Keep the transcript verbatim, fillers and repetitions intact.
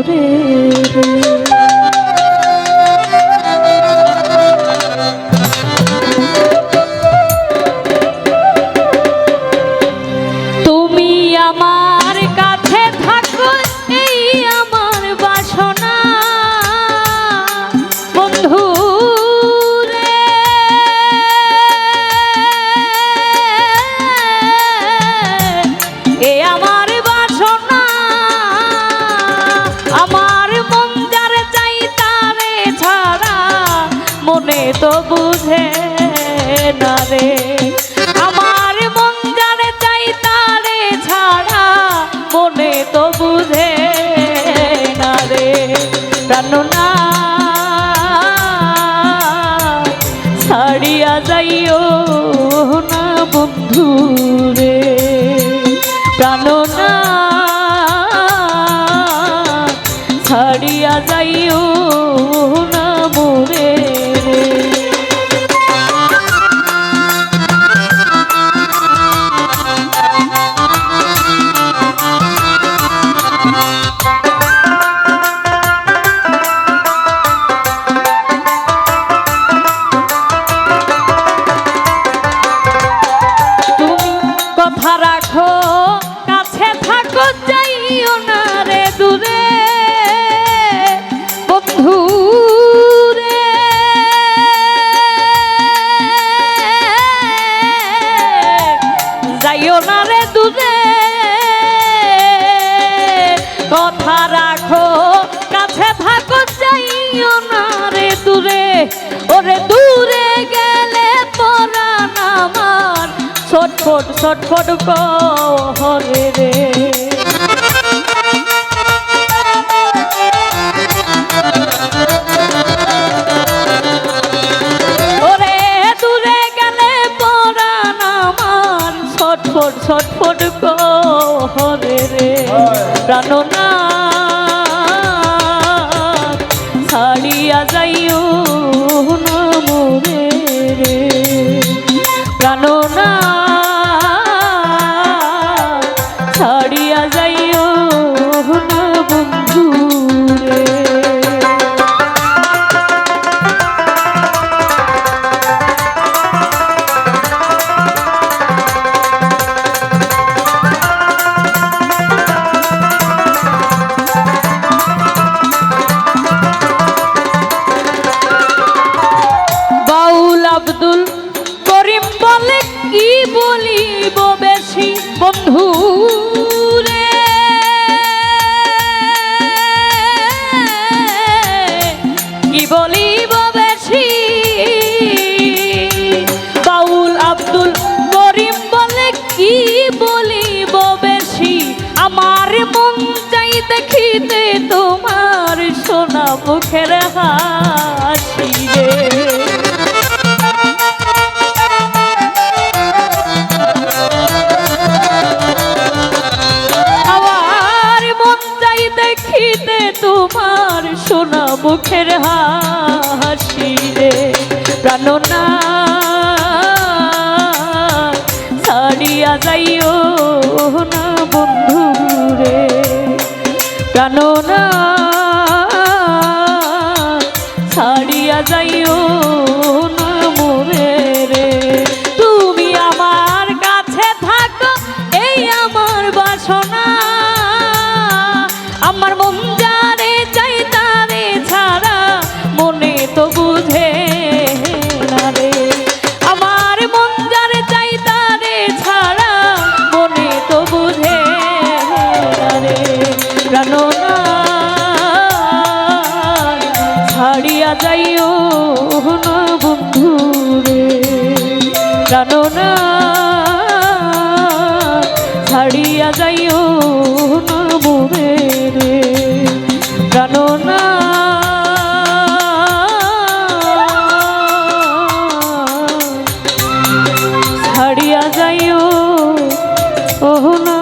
রে রে। তুমি আমার কাছে থাকো, এই আমার বাসনা, বন্ধু রে। এ আমার বাসনা, আমার মন যার চাই তারে ছাড়া মনে তো বুঝে না রে। আমার মন যার চাই তারে ছাড়া মনে তো বুঝে না রে। প্রাণ না ছাড়িয়া যাইও না বন্ধু রে, প্রাণ না ছাড়িয়া যাইও না মোরে রে। তুমি কথা রাখো, কাছে থাকো, যাইও না রে দূরে, বন্ধু রে। যাইও না রে দূরে, কথা রাখো, কাছে থাকো, যাইও না রে দূরে। ওরে দূরে গেলে পরাণ আমার ছটফট ছটফট করে রে। ওরে দূরে গেলে পরাণ আমার ছটফট ছটফট করে রে। প্রাণ না ছাড়িয়া যাইও না মোরে রে, প্রাণ না ছাড়িয়া যাইও না বন্ধু রে। বাউল আব্দুল করিম বলে, কি বলিব বেশি বন্ধু রে, কি বলিব বেশি। বাউল আব্দুল করিম বলে, কি বলিব বেশি, আমার মন চাই দেখিতে তোমার সোনা মুখের হাসি রে। আমার মন চাই দেখিতে তোমার সোনা মুখের হাসি রে। প্রাণ না ছাড়িয়া যাইও না বন্ধু রে, প্রাণ না ছাড়িয়া যাইও না মোরে রে। তুমি আমার কাছে থাকো, এই আমার বাসনা। আমার মন যারে চাই তারে ছাড়া মনে তো বুঝে না রে। আমার মন যারে চাই তারে ছাড়া মনে তো বুঝে না রে। প্রাণ না ছাড়িয়া যাইও না বন্ধু রে, প্রাণ না ছাড়িয়া যাইও না মোরে রে, প্রাণ না ছাড়িয়া যাইও, ওহ না।